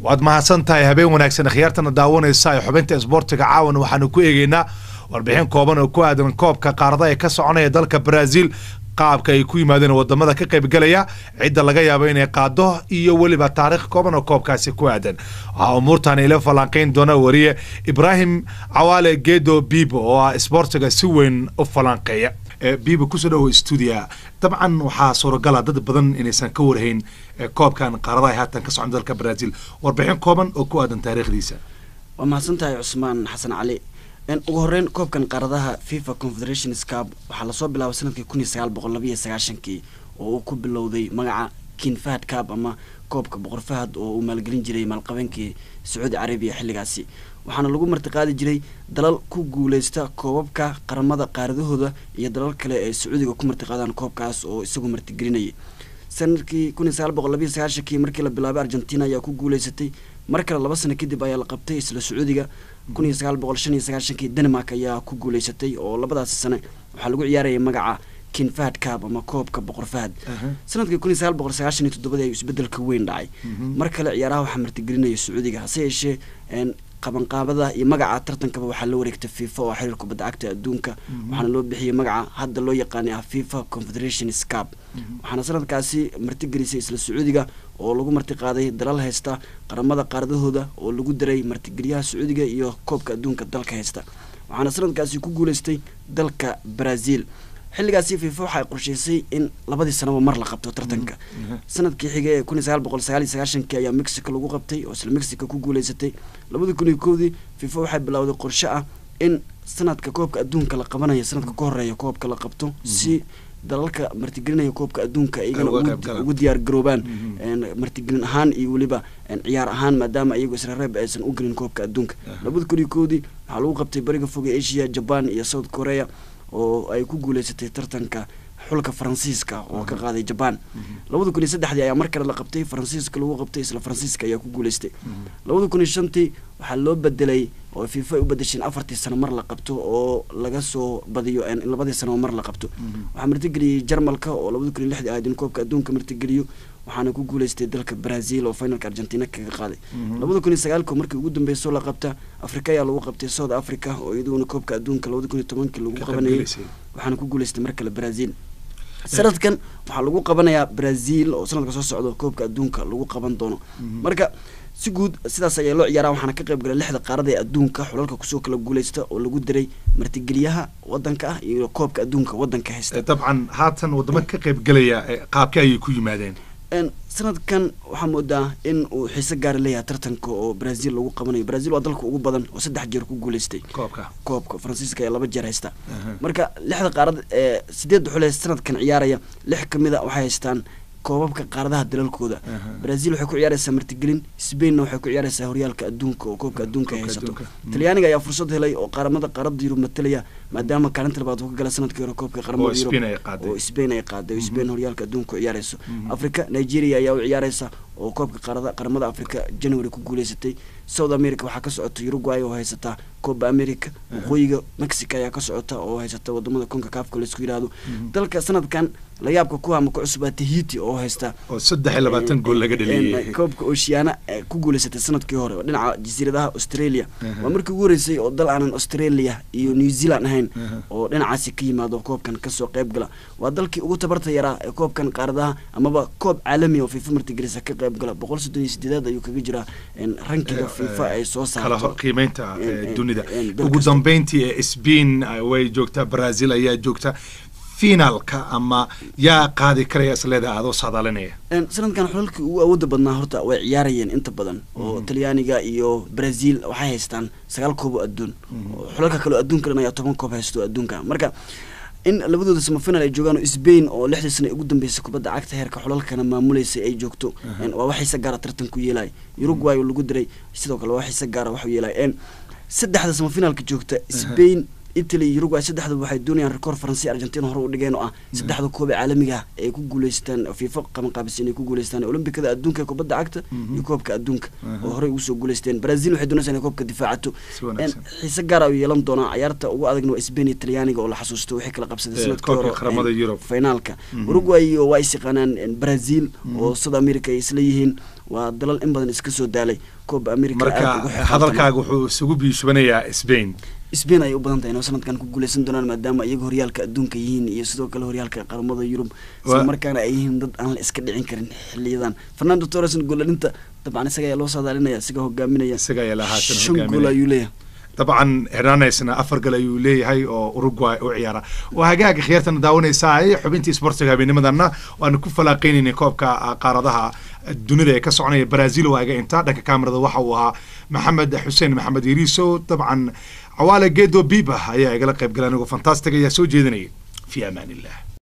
Waad mahadsan tahay, habeen wanaagsan khiyaartana daawanaysa. Ee xubinta isboortiga caawan waxaanu ku eegeynaa warbixin kooban oo ku aadan koobka qaarada ee ka soconaya dalka Brazil, qaabka ay ku yimaadeen wadamada ka qaybgalaya, cidda laga yaabo inay qaado iyo weliba taariikh kooban oo koobkaasi ku aadan. Waxaa umuurtan ila falanqeyn doona wariye Ibraahim Cawaale Gedo Bibo oo ah isboortiga si weyn u falanqeeya. Bibo, kusoo dhawo stuudiya. Dabcan waxaa suuragala dad badan inaysan ka warhayn koobkan qaaradaha ay haatan ka socon dalka Brazil. Warbixin kooban oo ku aadan taariikhdiisa. Waa mahadsan tahay, Cusmaan Xasan Cali. Ugu horeyn, koobkan qaaradaha FIFA Confederations Cup waxaa lasoo bilaabay sanadkii 1992-kii oo uu ku bilowday magaca King Fahd Cup ama koobka Boqor Fahad, oo uu maalgelin jiray maalqabeenkii Sacuudi Carabiya xilligaasi. Waxaana lagu martiqaadi jiray dalal ku guuleysta koobabka qaramada qaaradahooda iyo dalal kale ee Sacuudiga ku martiqaadaan koobkaas oo isagu martigelinayay. Sanadkii 1992-kii markii la bilaabay, Argentina ayaa ku guuleysatay. Mar kale 2 sano kadib ayaa la qabtay isla Sacuudiga. 1995-kii Denmark ayaa ku guuleysatay, oo labadaasi sane waxaa lagu ciyaarayay magaca King Fahd Cup ama koobka Boqor Fahad. Sanadkii 1997-dii ayuu isbedelka weyn dhacay. Mar kale ciyaaraha waxaa martigelinaya Sacuudiga, hase yeeshee qabanqaabada iyo magaca tartankaba waxaa la wareegtay FIFA oo xiriir kubadda cagta adduunka, waxaana loo bixiyey magaca hadda loo yaqaanay ah FIFA Confederations Cup. Waxaana sanadkaasi martigelisay isla Sacuudiga, oo lagu martiqaaday dalal haysta qaramada qaaradahooda, oo lagu daray martigeliyaha Sacuudiga iyo koobka adduunka dalka haysta. Waxaana sanadkaasi ku guuleystay dalka Brazil. Xilligaasi FIFA waxay qorsheysay in labadii sanaba mar la qabto tartanka. Sanadkii xigay ee 1999-kii ayaa Mexico lagu qabtay, oo isla Mexico ku guuleysatay. 2001-dii FIFA waxay bilowday qorshe ah in sanadka koobka adduunka la qabanayo sanadka ka horeeya koobka la qabto, si dalalka martigelinaya koobka adduunka iyagana ugu diyaar garoobaan martigelin ahaan iyo weliba ciyaar ahaan, maadaama iyagu isrereeb aysan u gelin koobka adduunka. 2001-dii waxaa lagu qabtay bariga foga Asia, Japan iyo South Korea, oo ay ku guuleysatay tartanka xulka Faransiiska oo ka qaaday Japan. 2003-dii ayaa mar kale la qabtay, Faransiiska lagu qabtay, isla Faransiiska ayaa ku guuleystay. 2005-tii waxaa loo bedelay oo FIFA ay u bedesheen afartii sano mar la qabto, oo laga soo badiyo in labadii sano mar la qabto. Waxaa martigeliyey Jarmalka, oo 2006-dii ahayd in koobka adduunka martigeliyo, waxaana ku guuleystay dalka Brazil oo finalka Argentina kaga qaaday. 2009-ka markii ugu dambeyso la qabta Africa ayaa lagu qabtay South Africa, oo iyaduna koobka adduunka 2010-kii lagu qabanayay, waxaana ku guuleystay mar kale Brazil. Sanadkan waxaa lagu qabanayaa Brazil, oo sanadka soo socda koobka adduunka lagu qaban doono. Marka si guud sidaas ayaa loo ciyaaraa, waxaana ka qayb galay lixda qaarada ee adduunka xulalka kusoo kala guuleysta, oo lagu diray martigeliyaha wadanka ah iyo koobka adduunka wadanka haysta. Dabcan haatan wadamo ka qayb galaya, qaabka ayay ku yimaadeen? Sanadkan waxaa moodaa in uu xiise gaara leeyahay tartanka oo Brazil lagu qabanayo. Brazil waa dalka ugu badan oo saddex jeer ku guuleystay koobka. Koobka Faransiiska ee laba jeer haysta. Marka lixda qaarad ee sideedda xul ee sanadkan ciyaaraya, lix kamid a waxay haystaan koobabka qaaradaha dalalkooda. Brazil waxay ku ciyaareysaa martigelin, Spainna waxay ku ciyaareysaa horyaalka adduunka oo koobka adduunka ay haysato. Talyaaniga ayaa fursad helay oo qaramada qaaradda Yurub matalaya, maadaama kaalinta labaad uu ka gala sanadkii hore koobka qaramada Yurub oo Spain ay qaaday, oo Spain horyaalka adduunka ku ciyaareyso. Africa Nigeria ayaa u ciyaareysa oo koobka qaarada qaramada Africa January ku guuleysatay. South America waxaa ka socota Uruguay oo haysata Copa America. Waqooyiga Mexico ayaa ka socota oo haysata wadamada CONCACAF-ka laisku yidhaahdo. Dalka sanadkan layaabka ku ama ku cusubaa Tahiti oo haysta oo 23 gool laga dhaliyay koobka Oceania ku guuleysatay sanadkii hore dhinaca jasiiradaha Australia. Waa markii ugu horeysay oo dal aanan Australia iyo New Zealand ahayn oo dhinacaasi ka yimaado koobkan kasoo qayb gala. Waa dalkii ugu tabarta yaraa ee koobkan qaaradaha amaba koob caalami oo FIFA martigelisa ka qayb gala. 138aad ayuu kaga jiraa rankiga FIFA ay soo saarto qiimeynta dunida. Ugu dambeyntii, Spain way joogtaa, Brazil ayaa joogta finalka, ama yaa qaadi karaya is leedahay adoo saadaalinaya? Sanadkan xulalkii ugu awooda badnaa horta way ciyaarayeen inta badan, oo Talyaaniga iyo Brazil waxay haystaan 9 koob oo adduun, xulalka kale oo adduunka dhan ayaa 10 koob haysto adduunka. Marka in labadooda semifinal ay joogaan oo Spain oo lixdii sana ugu dambeysay kubadda cagta heerka xulalkana maamuleysay ay joogto, waa wax xiise gaara tartan ku yeelay. Uruguay oo lagu diray sidoo kale waa xiise gaara waxu yeelay. Saddexda semifinalka joogta, Spain Italy iyo Uruguay saddexduba waxay doonayaan rikoor Faransiya Argentina hore u dhigeen oo ah saddexda koob ee caalamiga ah ay ku guuleystaan FIFA qabanqaabisay inay ku guuleystaan Olombikada adduunka ee kubadda cagta iyo koobka adduunka oo horey ugu soo guuleysteen. Brazil waxay doonaysaa inay koobka difaacato. Xiise gaar ah u yeelan doonaa. Ciyaarta ugu adagna waa Spain iyo Talyaaniga oo la xasuusto wixii kala qabsaday sanadkii hore finaalka. Uruguay iyo waa is yaqaanaan Brazil oo South America ay isla yihiin, waa dalal in badan iska soo daalay Copa America. Marka hadalkaaga wuxuu isugu biishubanayaa Spain. Spain ayay u badan tahay inay sanadkan ku guuleysan doonaan, maadaama iyaga horyaalka adduunka yihiin iyo sidoo kale horyaalka qaramada Yurub, isla markaana ay yihiin dad aan la iska dhicin karin xiliyadan. Fernando Torres gooladhinta dabcan isaga ayaa loo saadaalinaya, isaga hogaaminaya, isaga ayaa lahaatan 5 gool ayuu leeyahay. Dabcan Hernandezna 4 gal ayuu leeyahay oo Uruguay u ciyaara. Waa hagaaga khiyaartana daawanaysaa xubintii sportiga habeenimadana waanu ku falaaqeynaynay koobka qaaradaha dunida ee ka soconaya Brazil. Waa iga intaa. Dhanka kamerada waxa uu ahaa Maxamed Xuseen Maxamed Yariiso, dabcan Cawaale Gedo Biba ayaa igala qayb galay, anigoo Fantastic ayaa soo jeedinayay. Fi amaan illah.